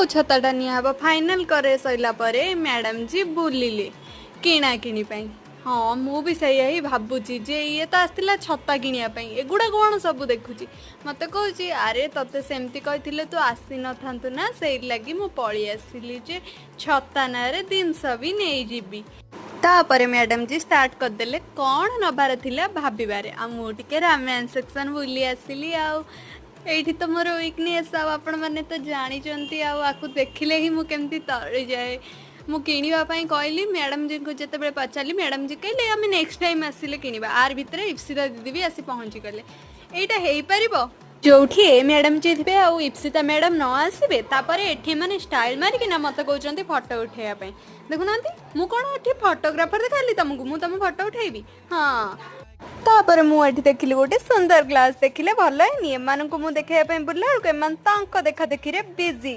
କୋଉ ଛତାଟା ନିଆହବ ଫାଇନାଲ କରି ସରିଲା ପରେ ମ୍ୟାଡ଼ାମ ଜି ବୁଲିଲେ କିଣା କିଣି ପାଇଁ। ହଁ, ମୁଁ ବି ସେଇଆ ହିଁ ଭାବୁଛି ଯେ ଇଏ ତ ଆସିଥିଲା ଛତା କିଣିବା ପାଇଁ, ଏଗୁଡ଼ା କ'ଣ ସବୁ ଦେଖୁଛି। ମୋତେ କହୁଛି, "ଆରେ, ତତେ ସେମିତି କହିଥିଲେ ତୁ ଆସିନଥାନ୍ତୁ ନା, ସେଇଥିଲାଗି ମୁଁ ପଳେଇ ଆସିଲି ଯେ ଛତା ନାଁରେ ଜିନିଷ ବି ନେଇଯିବି।" ତାପରେ ମ୍ୟାଡ଼ାମ ଜି ଷ୍ଟାର୍ଟ କରିଦେଲେ କ'ଣ ନେବାର ଥିଲା ଭାବିବାରେ। ଆଉ ମୁଁ ଟିକେ ରାମାୟଣ ସେକ୍ସନ ବୁଲି ଆସିଲି। ଆଉ ଏଇଠି ତ ମୋର ୱିକନେସ୍, ଆଉ ଆପଣମାନେ ତ ଜାଣିଛନ୍ତି। ଆଉ ଆକୁ ଦେଖିଲେ ହିଁ ମୁଁ କେମିତି ତଳିଯାଏ। ମୁଁ କିଣିବା ପାଇଁ କହିଲି ମ୍ୟାଡ଼ାମ ଜୀଙ୍କୁ। ଯେତେବେଳେ ପଚାରିଲି, ମ୍ୟାଡ଼ାମ ଜୀ କହିଲେ, "ଆମେ ନେକ୍ସଟ ଟାଇମ୍ ଆସିଲେ କିଣିବା।" ଆର ଭିତରେ ଇପ୍ସିତା ଦିଦି ବି ଆସି ପହଞ୍ଚିଗଲେ। ଏଇଟା ହେଇପାରିବ? ଯୋଉଠି ଏ ମ୍ୟାଡ଼ାମ ଜୀ ଥିବେ ଆଉ ଇପ୍ସିତା ମ୍ୟାଡ଼ାମ ନ ଆସିବେ? ତାପରେ ଏଠି ଏମାନେ ଷ୍ଟାଇଲ ମାରିକିନା ମତେ କହୁଛନ୍ତି ଫଟୋ ଉଠେଇବା ପାଇଁ। ଦେଖୁନାହାନ୍ତି, ମୁଁ କ'ଣ ଏଠି ଫଟୋଗ୍ରାଫର ଦେଖାଲି ତମକୁ? ମୁଁ ତମ ଫଟୋ ଉଠେଇବି? ହଁ। ତାପରେ ମୁଁ ଏଠି ଦେଖିଲି ଗୋଟେ ସୁନ୍ଦର ଗ୍ଲାସ। ଦେଖିଲେ ଭଲ ହେଇନି? ଏମାନଙ୍କୁ ମୁଁ ଦେଖେଇବା ପାଇଁ ବୁଲିଲା ବେଳକୁ ଏମାନେ ତାଙ୍କ ଦେଖା ଦେଖିରେ ବିଜି।